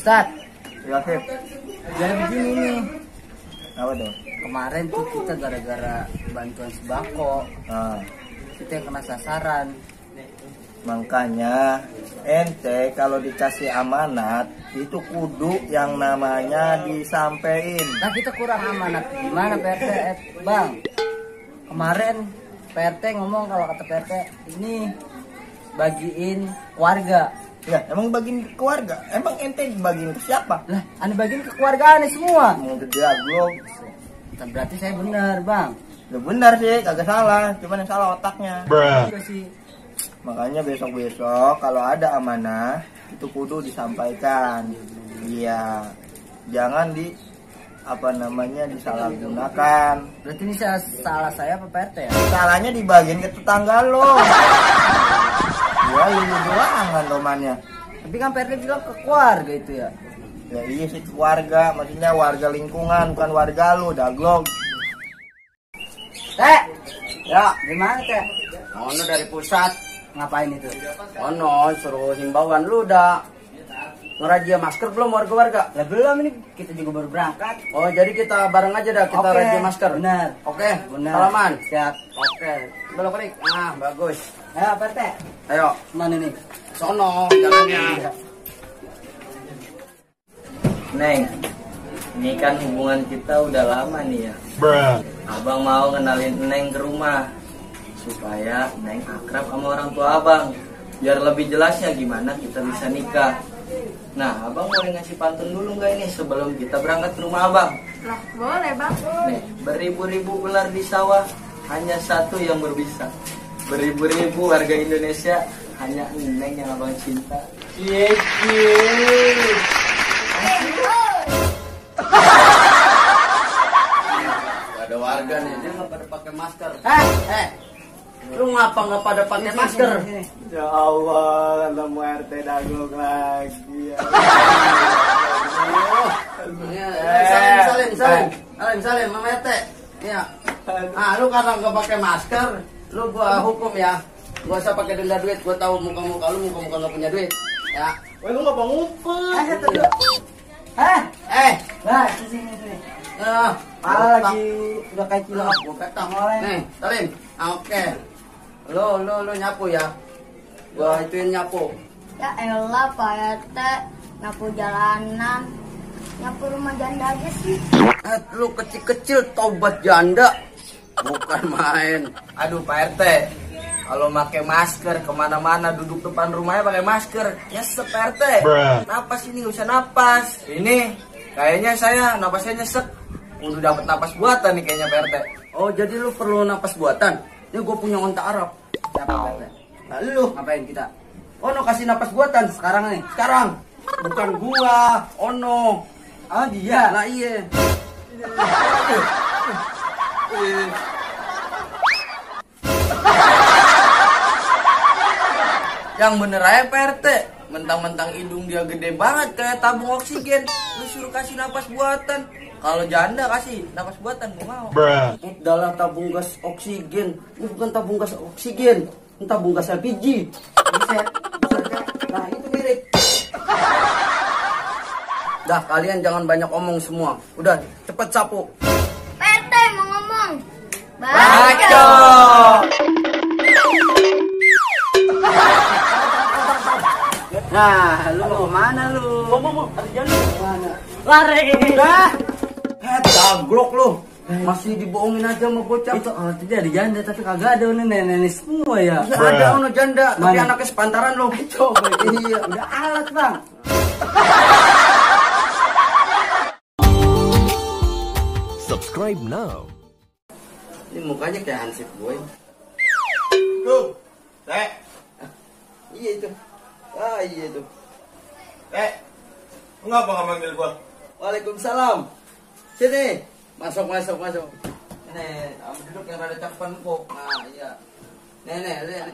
Ustad, Ya, Sip. jadi begini nih. Apa tuh? Kemarin tuh kita gara-gara bantuan sembako, Nah, kita yang kena sasaran. makanya ente kalau dikasih amanat itu kudu yang namanya disampein. Nah kita kurang amanat. Gimana PRT? Bang, kemarin PRT ngomong kalau kata PRT ini bagiin warga. Ya, emang bagiin ke keluarga. Emang ente bagiin ke siapa? Lah, aneh bagiin ke keluarga aneh semua. Mau gede belum? Berarti saya benar, Bang. Ya benar sih, kagak salah. Cuman yang salah otaknya. Iya sih. Makanya besok-besok kalau ada amanah itu kudu disampaikan. Iya. Jangan disalahgunakan. Berarti ini salah saya apa PRT ya? Salahnya dibagiin ke tetangga lo. Ya lu doang mandomannya. Tapi kan PRT bilang ke keluarga itu ya. Ya iya sih keluarga, maksudnya warga lingkungan bukan warga lu, daglog. Teh, Ya, gimana Teh? ono dari pusat. Ngapain itu? Ono suruh himbauan lu udah ngerajia masker belum warga-warga? Ya belum, ini kita juga baru berangkat. Oh, jadi kita bareng aja dah kita Oke, rajia masker. benar. Oke, Benar. salaman. Siap. Oke, belok balik. Ah, bagus. Ayo PRT, Ayo, mana nih? sono jalannya. Neng, ini kan hubungan kita udah lama nih ya. Abang mau ngenalin Neng ke rumah supaya Neng akrab sama orang tua abang. Biar lebih jelasnya gimana kita bisa nikah. Nah, abang boleh ngasih pantun dulu nggak ini sebelum kita berangkat ke rumah abang? Lah, boleh bang. Nih, beribu-ribu ular di sawah, hanya satu yang berbisa. Beribu-ribu warga Indonesia, hanya Neng yang abang cinta. Cie. Gak ada warga nih, dia nggak pada pakai masker. Lu ngapa nggak pada pakai masker? Ya Allah, ketemu RT daglog lagi. Ya. Salim, Mama RT. Iya. Ah, lu karena nggak pakai masker, lu gua hukum ya. Gua usah pakai denda duit, gua tahu muka-muka lu muka-muka nggak punya duit. Ya. Wah, lu ngapa ngumpet? Nah, sini. Lagi udah kayak cilok. Gua petang. Nih, Salim. Ah, oke. Lu nyapu ya. Gua ituin nyapu. Ya elah Pak RT, nyapu jalanan, nyapu rumah janda aja sih. Lu kecil-kecil tobat janda. Bukan main. Aduh Pak RT, kalau pakai masker kemana-mana duduk depan rumahnya pakai masker, nyesek Pak RT. Napas ini nggak usah napas. Ini kayaknya saya napasnya nyesek. Udah dapat napas buatan nih kayaknya Pak RT. Oh, jadi lu perlu napas buatan? Ini gue punya onta Arab. Siapa PRT? Nah, lu Ngapain kita? Ono kasih napas buatan Sekarang nih. sekarang. Bukan gua, Ono. Oh dia. Lah iya. Yang bener aja Pak RT, mentang-mentang hidung dia gede banget kayak tabung oksigen, lu suruh kasih napas buatan. Kalau janda kasih napas buatan, gua mau. Udahlah tabung gas oksigen. Ini bukan tabung gas oksigen. Ini tabung gas LPG. Buset. Nah, itu mirip. Dah, kalian jangan banyak omong semua. Udah, cepet sapu. Pak RT mau ngomong. Baco. Nah, lu mau kemana lu? Mau, ada janda. Mana? Lari. Daglok lu. Masih dibohongin aja sama bocah. Itu tadi ada janda tapi kagak ada nenek-nenek semua ya. Ya ada ono janda, tapi Mana? anaknya sepantaran lo. Coba iya, udah alat bang. Subscribe now. Ini mukanya kayak Hansip boy. Tuh. Teh, Iya itu. Ah iya itu. lu ngapa nggak manggil gua? Waalaikumsalam. Sini. Masuk. Nih, duduk yang rada cakupan empuk. Nah, iya.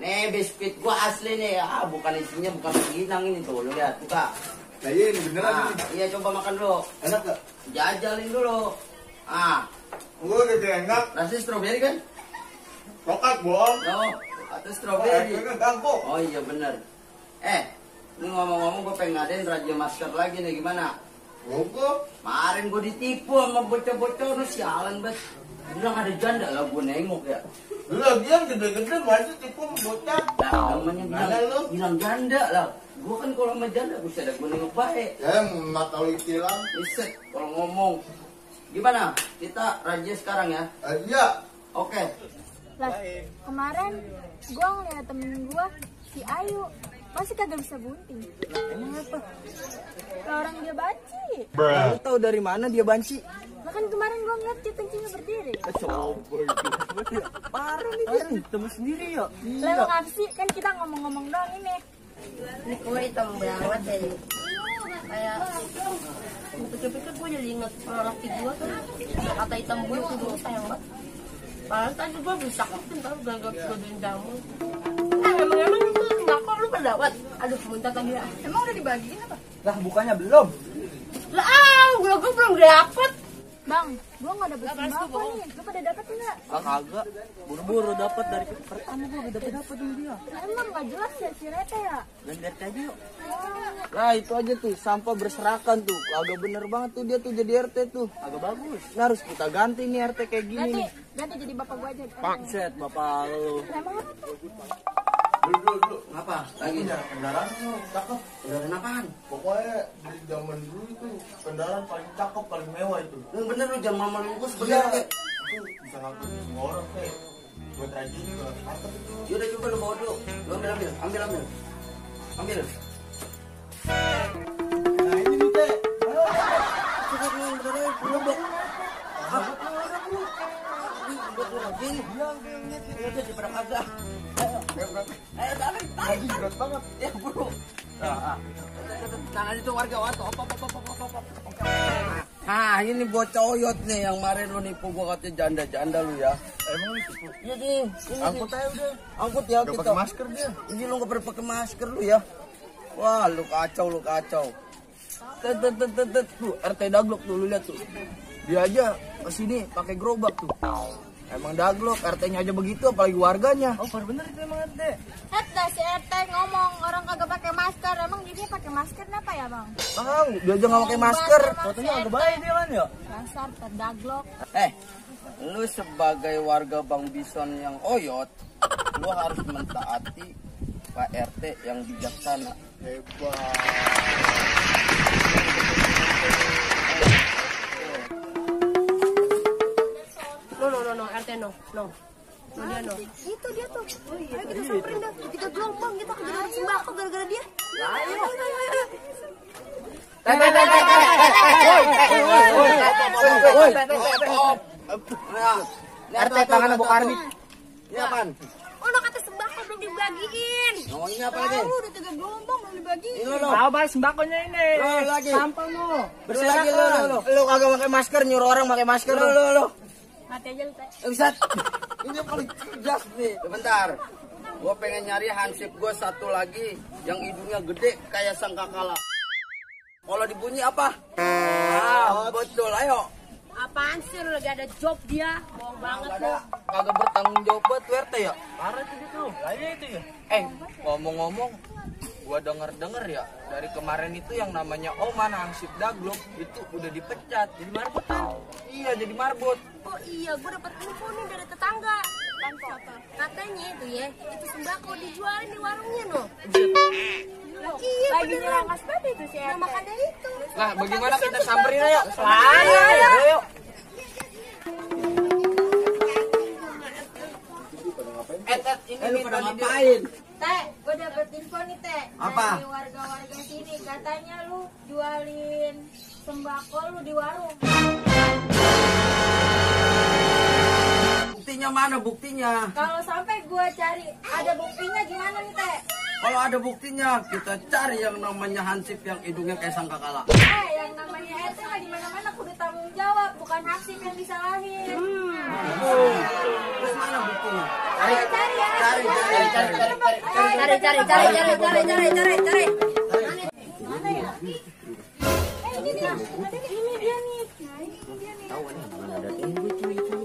Nih, biskuit gua asli nih. Ah, bukan isinya, bukan rengginang ini tuh. Lu lihat, buka. Nah iya ini beneran Nah, ini. iya coba makan dulu. Enak gak? Jajalin dulu. Ah, Gua udah enak. rasanya stroberi kan? Rokat bohong. Oh, atau stroberi. Ini ganggu. Oh iya bener. Ini ngomong-ngomong gue pengen ngadain raja masker lagi nih, gimana? Mogok. Kemarin gue ditipu sama bocah-bocah, lu sialan banget. Bilang ada janda lah, gue nengok ya. Lagian gede-gede masih tipu bocah. Nah, namanya Mana lu? bilang janda lah. Gue kan kalau sama janda, gue sadar gue nengok baik. Ya, nggak tahu istilah. Iset, kalau ngomong. Gimana? Kita raja sekarang ya? Iya. Oke. Lah, kemarin gua ngeliat temen gua si Ayu masih kagak bisa bunting. Emang apa? Lah orang dia banci. Lu tahu dari mana dia banci? Lah kan kemarin gua ngeliat dia kencingnya berdiri. Parah nih dia nih, temen sendiri ya. Lah emang apa sih? Kan kita ngomong-ngomong doang ini. Ini kue hitam banget ya. Kayak pikir-pikir gue jadi inget sama laki gue tuh. Kata hitam gue tuh dulu sayang banget. Padahal tadi gue bisa kapan tau gagap godain jamu. Emang itu sembako lu pendapat? Aduh muntah tadi ya. Emang udah dibagiin apa? Lah bukannya belum. Lah gue belum dapet. Bang, gua nggak dapet sembako nih. Lu pada dapet nggak? Lah kagak. Buru-buru dapat dari pertama gua udah dapat sama dia. Lah, emang nggak jelas ya si Rete ya? Dan lihat aja yuk. Nah itu aja tuh sampah berserakan tuh. Agak bener banget tuh dia tuh jadi RT tuh. Agak bagus. Nah harus kita ganti nih RT kayak gini nih. Ganti jadi bapak gua aja. Set bapak lu. Emang apa tuh? Dulu. Apa? Lagi? Kendaraan tuh cakep. Kendaraan apaan? Pokoknya di zaman dulu itu kendaraan paling cakep, paling mewah itu. Yang bener lu jangan mama lu gue Iya. sebenarnya. Itu bisa ngaku semua orang kayak buat raja juga cakep itu. Yaudah coba lu bawa dulu. Lu ambil. Ambil. Nah ini nih teh. Coba lu yang bener aja, lu dok. Buat lu lagi nih. Iya tuh di perang agak. Ayo tarik. Lagi berat banget. Ya bro. Tangan itu warga wato. Nah ini bocah oyot nih yang kemarin lu nipu gua katanya janda lu ya. Emang itu tuh. Iya ding. Angkut aja udah. Angkut ya Udah kita. pakai masker dia. Ini lu nggak pernah pakai masker lu ya. Wah lu kacau. Tet. Tuh RT Daglok tuh lu lihat tuh. Dia aja kesini pakai gerobak tuh. Emang Daglok RT-nya aja begitu apalagi warganya. Oh bener itu emang RT. Dah si RT ngomong orang kagak pakai masker. Emang dia pakai masker kenapa ya bang? Tahu dia aja nggak pakai masker. Fotonya agak baik dia kan ya. Dasar terdaglok. Lu sebagai warga Bang Bison yang oyot, lu harus mentaati Pak RT yang bijaksana. Hebat. No, RT no. Dia no. Itu dia tuh. Ayo kita samperin dah. Kita gelombang, kita kejar sembako gara-gara dia. Ayo. RT tangan Abu Kardi. Ini apaan? Oh, no kata sembako belum dibagiin. Oh, ini apa lagi? Udah 3 gelombang belum dibagiin. Ini lo. Tahu balik sembakonya ini. Lo lagi. Sampah lu. Bersih lagi lo. Lu kagak pakai masker, nyuruh orang pakai masker lo. Mati aja lu teh. Bisa. Ini paling cerdas nih. Sebentar. Gua pengen nyari hansip gua satu lagi yang hidungnya gede kayak sangkakala. Kalau dibunyi apa? Betul. Ayo. Apaan sih lu lagi ada job dia? Bohong banget lu. Kagak bertanggung jawab buat RT ya? Parah tuh gitu. Lah itu ya. Ngomong-ngomong, gua denger ya dari kemarin itu yang namanya Oman Hansip Daglok itu udah dipecat jadi marbot. Iya jadi marbot. Oh iya, gue dapet info nih dari tetangga. Katanya itu ya, itu sembako dijualin di warungnya no. Iya, Lagi nyerang mas babi itu si RT. makanya itu. Nah bagaimana kita samperin ayo? Ayo. Ini lu pada ngapain? Teh, gue dapet info nih teh. Apa? Dari warga-warga sini katanya lu jualin sembako lu di warung. Buktinya mana buktinya? Kalau sampai gue cari ada buktinya gimana nih teh? Kalau ada buktinya kita cari yang namanya Hansip yang hidungnya kayak sangkakala. Yang namanya RT mah di mana-mana kudu tanggung jawab, bukan Hansip yang disalahin. Terus mana buktinya? Cari ya. Cari. Cari. Mana ya? Ini dia. Ini dia nih. Nah, ini dia nih. Tahu nih mana ada ini itu.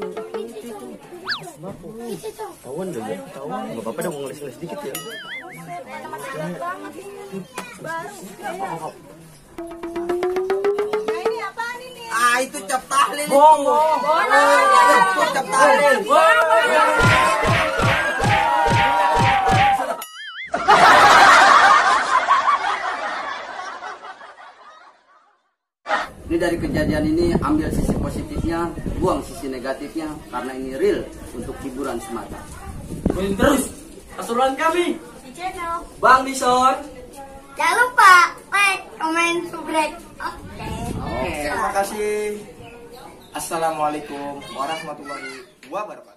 Itu tuh. Tawan dong ya, tawan. Gak apa-apa dong, ngeles-ngeles dikit ya. Mata banget ini. Bas. Ini apaan ini? Ah, itu cap tahlil. Bola. Itu cap tahlil. Ini dari kejadian ini ambil sisi positifnya, buang sisi negatifnya karena ini real untuk hiburan semata. Ikutin terus asuran kami, Di channel. Bang Bison. Jangan lupa like, comment, subscribe. Oke. Terima kasih. Assalamualaikum warahmatullahi wabarakatuh.